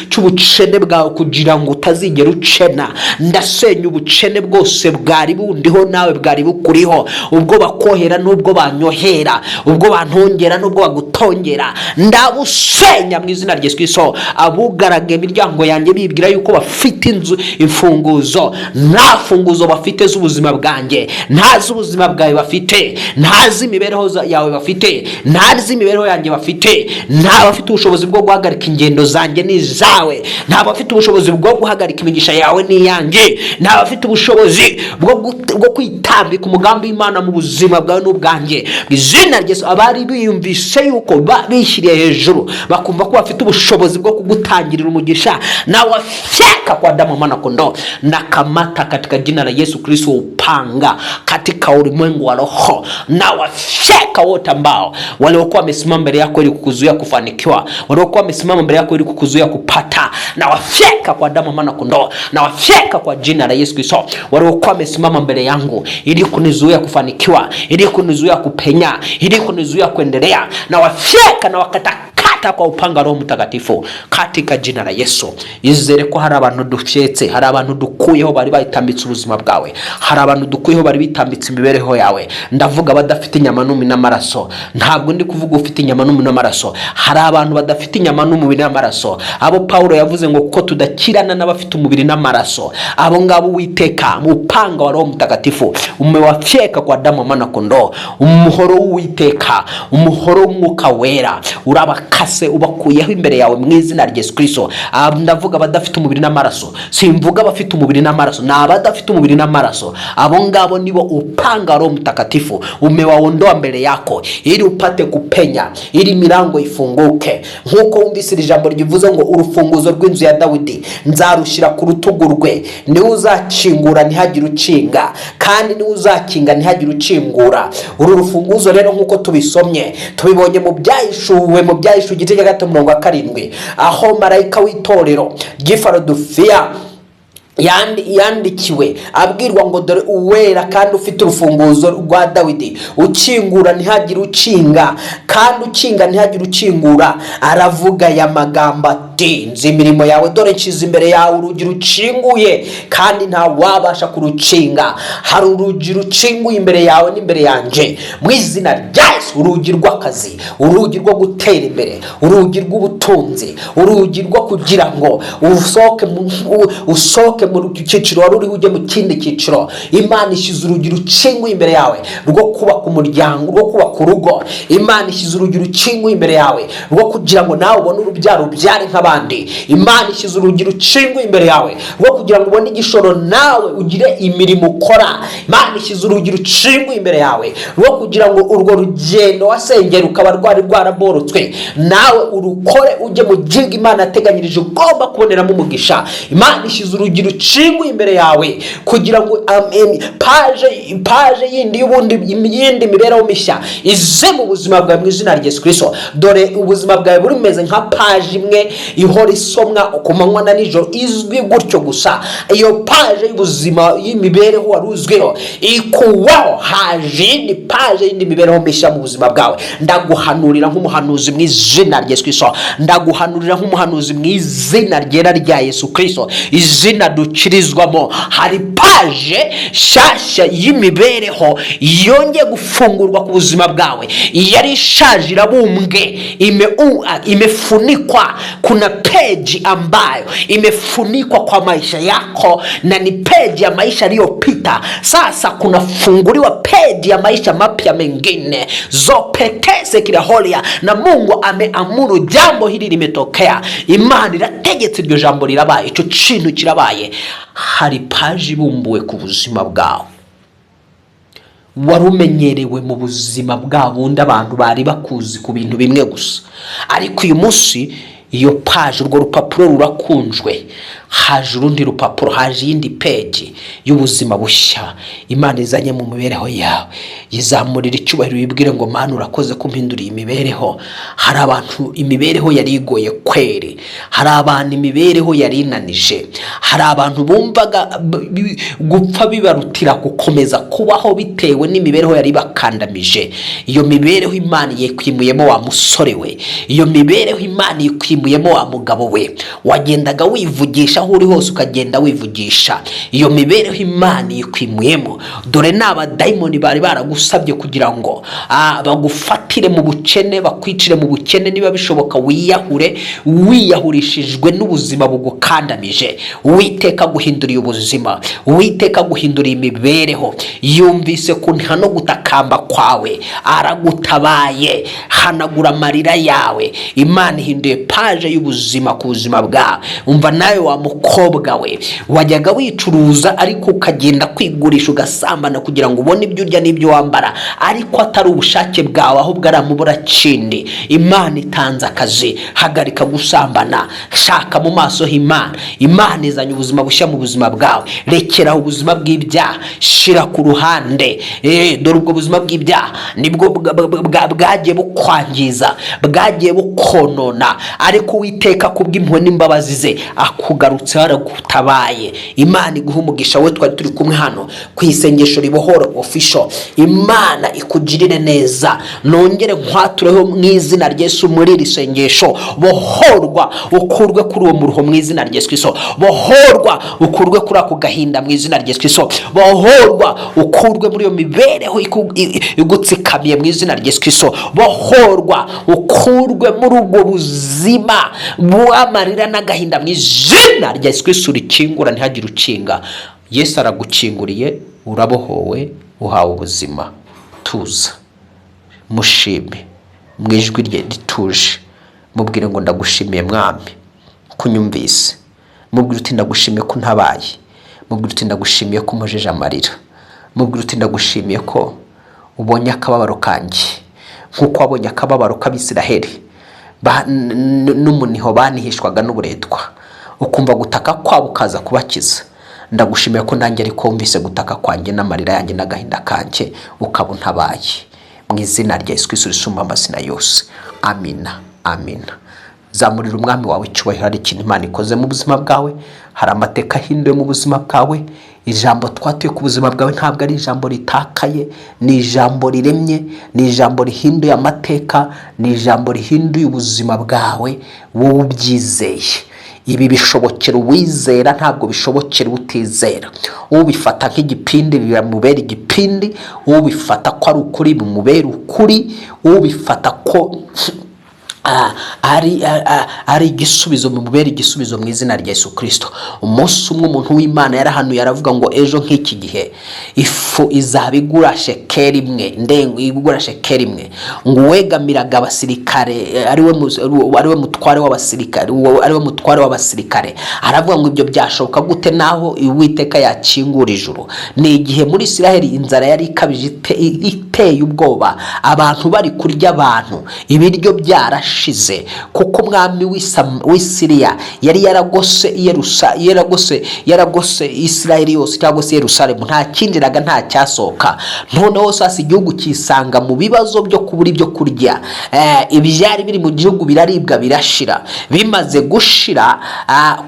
cy'ubukene bwawe kugira ngo utazigera ukena. Ndasenya ubukene bwose bwari bundiho nawe bwari bukuriho, ubwo bakohera n'ubwo banyohera, ubwo bantongera n'ubwo bagutongera, ndabusenya mu izina rya Yesu Kirisito. Abugaragaye imiryango yanjye bibwira yuko bafite inzu imfunguzo, nta funguzo bafite z'ubuzima bwanjye, nta z'ubuzima bwawe bafite, nta z'imibereho yawe bafite, nta z'imibereho yanjye bafite. Nta bafite ubushobozi bwo guhagarika ingendo zanjye n'izawe, nta bafite ubushobozi bwo guhagarika imigisha yawe n'iyanjye, nta bafite ubushobozi bwo kwitambika umugambi w'Imana mu buzima bwawe n'ubwanjye. Mu izina rya Yesu, abari biyumvise yuko bishyiriye hejuru, bakumva ko bafite ubushobozi bwo kugutangirira umugisha, nawafyeka kwa damu mwana kondoo na kamata katika jina la Yesu Kristo upanga katika ulimwengu wa roho, nawafyeka wote ambao waliokuwa wamesimama mbele yako ili kukuzuia kufanikiwa, waliokuwa wamesimama mbele yako ili kukuzuia kupata, nawafyeka kwa damu mwana kondoo, nawafyeka kwa jina la Yesu Kristo. Waliokuwa wamesimama mbele yangu ili kunizuia kufanikiwa, ili kunizuia kupenya, ili kunizuia kuendelea, nawafyeka na wakatakata kwa upanga Roho Mtakatifu katika jina la Yesu. Izere ko hari abantu dufyetse, hari abantu dukuyeho bari bayitambitse ubuzima bwawe, hari abantu dukuyeho bari bitambitse imibereho yawe. Ndavuga badafite inyama n'umubiri n'amaraso, ntabwo ndi kuvuga ufite inyama n'umubiri n'amaraso. Hari abantu badafite inyama n'umubiri n'amaraso, abo Pawulo yavuze ngo ko tudakirana n'abafite umubiri n'amaraso. Abo ngabo Uwiteka upanga wa Roho Mtakatifu umewafyeka kwa damu ya mwana kondoo. Umuhoro w'Uwiteka, umuhoro w'Umwuka Wera urabakase, ubakuyeho imbere yawe mu izina rya Yesu Kristo. Ah, ndavuga abadafite umubiri n'amaraso, simvuga abafite umubiri n'amaraso, ni abadafite umubiri n'amaraso. Abo ngabo nibo upanga wa Roho Mtakatifu umewaondoa mbele yako ili upate kupenya, ili milango ifunguke. Nk'uko wumvise iri jambo rivuze ngo urufunguzo rw'inzu ya Dawidi nzarushyira ku rutugu rwe, niwe uzakingura ntihagire ukinga, kandi niwe uzakinga ntihagire ukingura. Uru rufunguzo rero, nk'uko tubisomye, tubibonye mu Byahishuwe, mu Byahishuwe igice cya 3 umurongo wa 7, aho marayika w'itorero ry'i Filadelfiya yandikiwe abwirwa ngo dore uwera kandi ufite urufunguzo rwa Dawidi, ukingura ntihagire ukinga, kandi ukinga ntihagire ukingura, aravuga aya magambo ati: "Nzi imirimo yawe, dore nshyize imbere yawe urugi rukinguye kandi nta wabasha kurukinga." Hari urugi rukinguye imbere yawe n'imbere yanjye mu izina rya Yesu: urugi rw'akazi, urugi rwo gutera imbere, urugi rw'ubutunzi, urugi rwo kugira ngo usohoke mu cyiciro wari uriho ujye mu kindi cyiciro. Imana ishyize urugi rukinguye imbere yawe rwo kubaka umuryango, rwo kubaka urugo. Imana ishyize urugi rukinguye imbere yawe rwo kugira ngo nawe ubone urubyaro, ubyare nk'abandi. nk'abandi. Imana ishyize urugi rukinguye imbere yawe rwo kugira ngo ubone igishoro, nawe ugire imirimo ukora. Imana ishyize urugi rukinguye imbere yawe rwo kugira ngo urwo rugendo wasengera rukaba rwari rwaraborotswe, nawe urukore, ujye mu gihugu Imana yateganyirije ugomba kuboneramo umugisha. Imana ishyize urugi rukinguye imbere yawe kugira ngo page yindi y'ubundi, yindi mibereho mishya ize mu buzima bwawe mu izina rya Yesu Kristo. Dore ubuzima bwawe bumeze nka page imwe ihora isomwa ku manywa na nijoro, izwi gutyo gusa. Iyo page y'ubuzima, y'imibereho wari uzwiho, ikuwaho, haje iyindi page y'indi mibereho mishya mu buzima bwawe. Ndaguhanurira nk'umuhanuzi mu izina rya Yesu Kristo. Ndaguhanurira nk'umuhanuzi mu izina ryera rya Yesu Kristo, izina dukirizwamo. Hari page nshyashya y'imibereho yongeye gufungurwa ku buzima bwawe. Yari ishaje irabumbwe, imefunikwa. Kuna peji ambayo imefunikwa kwa maisha yako na ni peji ya maisha yaliyopita. Sasa kunafunguliwa peji ya maisha mapya mengine zopetese kirahoria, na Mungu ameamuru jambo hili limetokea. Imana irategetse, iryo jambo rirabaye, icyo kintu kirabaye. Hari paji ibumbuwe ku buzima bwawe. Wari umenyerewe mu buzima bwa bundi, abantu bari bakuzi ku bintu bimwe gusa, ariko uyu munsi iyo paji, urwo rupapuro rurakunjwe, haje urundi rupapuro, haje iyindi peji y'ubuzima bushya Imana izanye mu mibereho yawe. Yizamurira icyubahiro, wibwire ngo: "Mana, urakoze ko umpinduriye imibereho." Hari abantu imibereho yari igoye kweri, hari abantu imibereho yari inanije, hari abantu bumvaga gupfa bibarutira gukomeza kubaho bitewe n'imibereho yari ibakandamije. Iyo mibereho Imana yikwimuyemo, wa musore we. Iyo mibereho Imana yikwimuyemo, wa mugabo we. Wagendaga wivugisha aho uri hose, ukagenda wivugisha. Iyo mibereho Imana yikwimuyemo. Dore ni abadayimoni bari baragusabye kugira ngo bagufatire mu bukene, bakwicire mu bukene, niba bishoboka wiyahure, wiyahurishijwe n'ubuzima bugukandamije. Uwiteka guhinduriye ubuzima, Uwiteka guhinduriye imibereho. Yumvise kuniha no gutakamba kwawe, aragutabaye. Hanagura amarira yawe. Imana ihinduye page y'ubuzima ku buzima bwawe. Umva nawe, wa mukobwa we, wajyaga wicuruza ariko ukagenda kwigurisha, ugasambana kugira ngo ubone ibyo urya n'ibyo wambara, ariko atari ubushake bwawe, ahubwo ari amaburakindi. Imana itanze akazi. Hagarika gusambana, shaka mu maso h'Imana. Imana izanye ubuzima bushya mu buzima bwawe. Rekeraho ubuzima bw'ibyaha, shira ku ruhande. Dore ubwo buzima bw'ibyaha nibwo bwagiye bukwangiza, bwagiye bukonona, ariko Uwiteka kubw'impuhwe n'imbabazi ze akugarutseho, aragutabaye. Imana iguha umugisha, we twari turi kumwe hano ku Isengesho Ribohora Official. Imana ikugirire neza. Nongere nkwatureho mu izina rya Yesu muri iri sengesho: bohorwa, ukurwe kuri uwo muruho mu izina rya Yesu Kristo. Bohorwa, ukurwe kuri ako gahinda mu izina rya Yesu Kristo. Bohorwa, ukurwe muri iyo mibereho igutsikamiye mu izina rya Yesu Kristo. Bohorwa, ukurwe muri ubwo buzima bw'amarira n'agahinda mu izina rya Yesu Kristo. Rikingura ntihagire ukinga. Yesu aragukinguriye, urabohowe, uhawe ubuzima. Tuza, mushime mu ijwi rye rituje. Mubwire ngo: "Ndagushimiye Mwami ko unyumvise." Mubwire uti: "Ndagushimiye ko ntabaye." Mubwire uti: "Ndagushimiye ko umpojeje amarira." Mubwire uti: "Ndagushimiye ko ubonye akababaro kanjye, nk'uko wabonye akababaro k'Abisiraheli n'umuniho banihishwaga n'uburetwa, ukumva gutaka kwabo ukaza kubakiza. Ndagushimiye ko nanjye ariko wumvise gutaka kwanjye n'amarira yanjye n'agahinda kanjye, ukaba untabaye, mu izina rya Yesu Kristo risumba amazina yose. Amina, amina." Zamurira Umwami wawe icyubahiro. Hari ikintu Imana ikoze mu buzima bwawe, hari amateka ahinduwe mu buzima bwawe. Ijambo twatuye ku buzima bwawe ntabwo ari ijambo ritakaye, ni ijambo riremye, ni ijambo rihinduye amateka, ni ijambo rihinduye ubuzima bwawe, wowe ubyizeye. Ibi bishobokera uwizera, ntabwo bishobokera utizera. Ubifata nk'igipindi bimubera igipindi, ubifata ko ari ukuri bimubera ukuri, ubifata ko ari igisubizo, mubere igisubizo mu izina rya Yesu Kirisito. Umunsi umwe umuntu w'Imana yarahanuye, aravuga ngo ejo nk'iki gihe ifu izaba igura shekeri imwe, ndengo igura shekeri imwe. Ngo uwegamiraga abasirikare, ariwe mutware w'abasirikare, ariwe mutware w'abasirikare, aravuga ngo ibyo byashoboka gute naho Uwiteka yakingura ijuru? Ni igihe muri Isiraheli inzara yari ikabije, iteye ubwoba, abantu bari kurya abantu, ibiryo byarashize, kuko umwami w'i Siriya yari yaragose yaragose Isiraheli yose cyangwa se Yerusalemu, nta kinjiraga, nta cyasohoka. Noneho sasa igihugu kisanga mu bibazo byo kubura ibyo kurya. Ibyari biri mu gihugu biraribwa birashira. Bimaze gushira,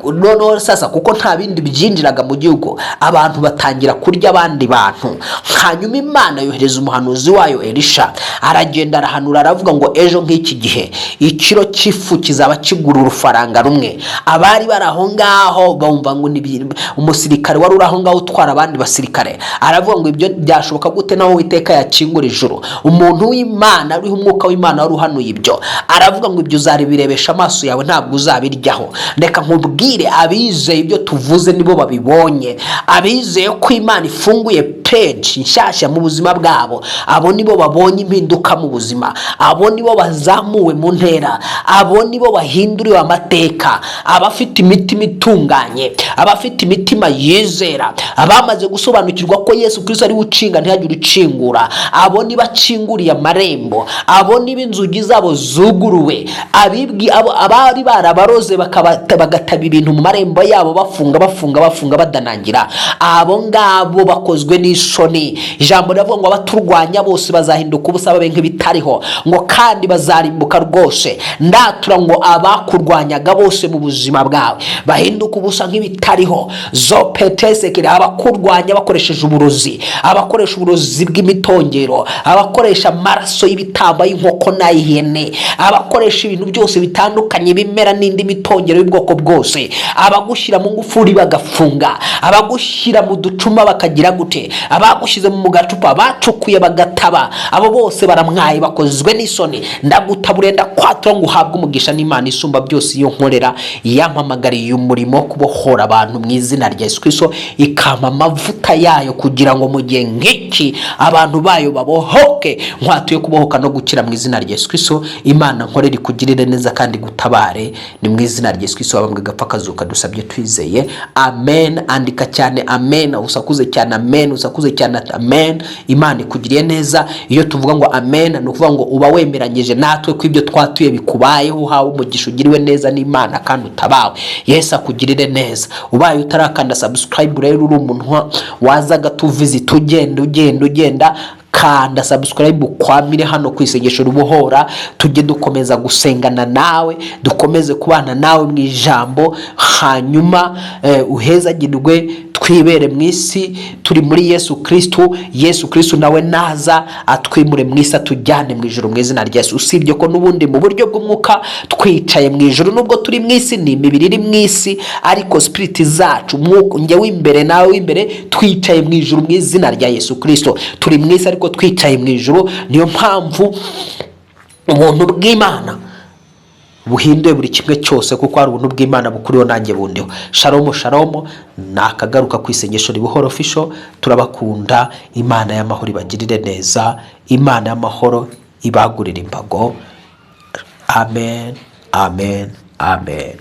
noneho sasa kuko nta bindi byinjiraga mu gihugu, abantu batangira kurya abandi bantu. Hanyuma Imana yohereza umuhanuzi wayo Elisha, aragenda arahanura, aravuga ngo ejo nk'iki gihe ikiro cy'ifu kizaba kigura urufaranga rumwe. Abari bari aho ngaho bumva ngo ni umusirikare wari uri aho ngaho utwara abandi basirikare aravuga ngo ibyo byashoboka gute naho Uwiteka yakingura ijuru? Umuntu w'Imana uriho umwuka w'Imana wari uhanuye ibyo aravuga ngo ibyo uzabirebesha amaso yawe, ntabwo uzabiryaho. Reka nkubwire, abizeye ibyo tuvuze nibo babibonye. Abizeye ko Imana ifunguye peji nshyashya mu buzima bwabo, abo nibo babonye impinduka mu buzima, abo nibo bazamuwe mu ntera, abo nibo bahinduriwe amateka. Abafite imitima itunganye, abafite imitima yizera, abamaze gusobanukirwa ko Yesu Kristo ari we ukinga ntihagire ukingura, abo nibo akinguriye amarembo, abo nibo inzugi zabo zuguruwe. Abari barabaroze bagataba ibintu mu marembo yabo, bafunga, bafunga, bafunga, badanangira, abo ngabo bakozwe n'isoni. Ijambo riravuga ngo abaturwanya bose bazahinduka ubusa, babe nk'ibitariho, ngo kandi bazarimbuka rwose. Ndatura ngo abakurwanyaga bose mu buzima bwawe bahinduka ubusa nk'ibitariho. Zopetesekere, abakurwanya bakoresheje uburozi, abakoresha uburozi bw'imitongero, abakoresha amaraso y'ibitambo y'inkoko n'ay'ihene, abakoresha ibintu byose bitandukanye bimera n'indi mitongero y'ubwoko bwose, abagushyira mu ngufuri bagafunga, abagushyira mu ducuma bakagira gute, abagushyize mu gacupa bacukuye bagataba, abo bose baramwaye, bakozwe n'isoni. Ndagutaburiye, ndakwatura ngo uhabwe umugisha n'Imana isumba byose, iyo nkorera, yampamagariye umurimo wo kubohora abantu mu izina rya Yesu Kristo, ikampa amavuta yayo kugira ngo mu gihe nk'iki abantu bayo babohoke. Nkwatuye kubohoka no gukira mu izina rya Yesu Kristo. Imana nkorera ikugirire neza kandi gutabare. Ni mu izina rya Yesu Kristo wabambwe agapfa akazuka dusabye twizeye, amen. Andika cyane amen, usakuze cyane amen, usakuze cyane amen. Imana ikugiriye neza. Iyo tuvuga ngo amen, ni ukuvuga ngo uba wemeranyije natwe ko ibyo twatuye bikubayeho, uhawe umugisha, ugiriwe neza n'Imana kandi utabawe. Yesu akugirire neza. Ubaye utarakanda subscribe rero, uri umuntu wazaga tuvisit, ugenda, ugenda, ugenda, kanda subscribe, ukwamire hano ku Isengesho Ribohora, tujye dukomeza gusengana nawe, dukomeze kubana nawe mu ijambo. Hanyuma uhezagirwe, twibere mu isi turi muri Yesu Kristo. Yesu Kristo nawe naza atwimure mu isi, atujyane mu ijuru mu izina rya Yesu. Usibye ko n'ubundi mu buryo bw'umwuka twicaye mu ijuru, nubwo turi mu isi, ni imibiri iri mu isi, ariko spirit zacu, umwuka njye w'imbere nawe w'imbere, twicaye mu ijuru mu izina rya Yesu Kristo. Turi mu isi ariko twicaye mu ijuru. Niyo mpamvu ubuntu bw'Imana buhinduye buri kimwe cyose, kuko hari ubuntu bw'Imana bukuriho nanjye bundiho. Shalomu, shalomu. Nakagaruka ku Isengesho Ribohora Official. Turabakunda. Imana y'amahoro ibagirire neza, Imana y'amahoro ibagurire imbago. Amen, amen, amen.